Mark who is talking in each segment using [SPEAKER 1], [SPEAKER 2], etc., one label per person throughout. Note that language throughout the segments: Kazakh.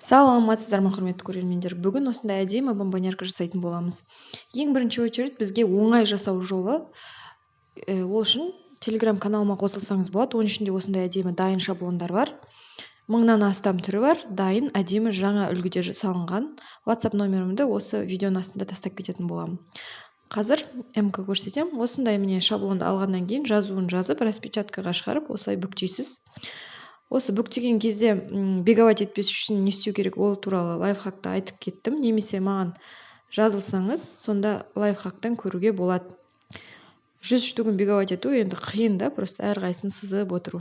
[SPEAKER 1] Саламатсыздар ма, құрметті көрермендер! Бүгін осындай әдемі бомбоньерка жасайтын боламыз. Ең бірінші очередь бізге оңай жасау жолы, ол үшін телеграм каналыма қосылсаңыз болады. Оның ішінде осындай әдемі дайын шаблондар бар. 1000-нан астам түрі бар. Дайын, әдемі жаңа үлгіде жасалынған. WhatsApp номерімді осы видеоның астында тастап кететін боламын. Қазір МК көрсетем. Осындай міне шаблонды алғаннан кейін жазуын жазып, распечаткаға шығарып, осылай бүктейсіз. Осы бүктеген кезде беговать етпес үшін не істеу керек, ол туралы лайфхакты айтып кеттім. Немесе маған жазылсаңыз, сонда лайфхактан көруге болады. 100 штугін беговать ету енді қиын да, просто әрқайсысын сызып отыру.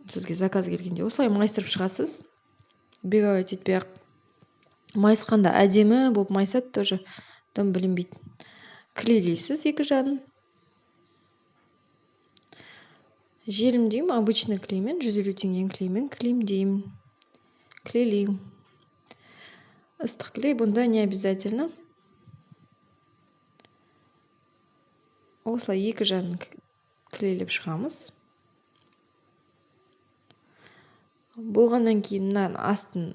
[SPEAKER 1] Сізге заказ келгенде осылай майыстырып шығасыз. Беговать етпей ақ майысқанда әдемі болып майысады, тоже дым білінбейді. Клейлейсіз екі жағын. Желімдеймін, обычный клеймен, 150 теңгенің клеймен клеймдеймін. Клейлеймін. Ыстық клей бұнда не обязательно. Осылай екі жағын клейлеп шығамыз. Болғаннан кейін мынаның астын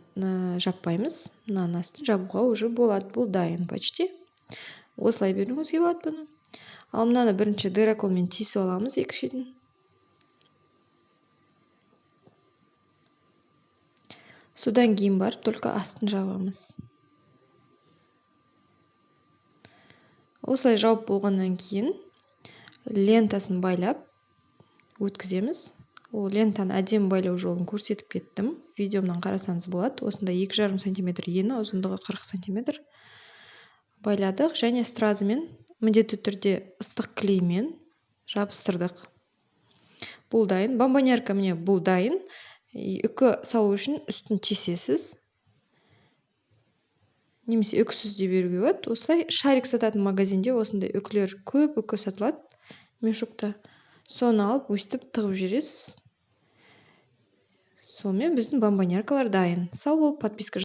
[SPEAKER 1] жаппаймыз. Мынаның астын жабуға уже болады. Бұл дайын почти. Осылай беруіңізге болады бұны. Ал мынаны бірінші дыроколмен тесіп аламыз екі шетін. Содан кейін барып только астын жабамыз. Осылай жауып болғаннан кейін лентасын байлап өткіземіз. Ол лентаны әдемі байлау жолын көрсетіп кеттім. Видеомнан қарасаңыз болады. Осындай 2,5 сантиметр ені, ұзындығы 40 сантиметр байладық және стразымен міндетті түрде ыстық клеймен жабыстырдық. Бұл дайын. Бомбоньерка міне бұл дайын. Үкі салу үшін үстін тесесіз. Немесе үкісіз де беруге болады. Осылай шарик сататын магазинде осындай үкілер көп үкі сатылады мешокта. Соны алып өстіп тығып жібересіз. Сонымен біздің бомбоньеркалар дайын. Сау болып, подписка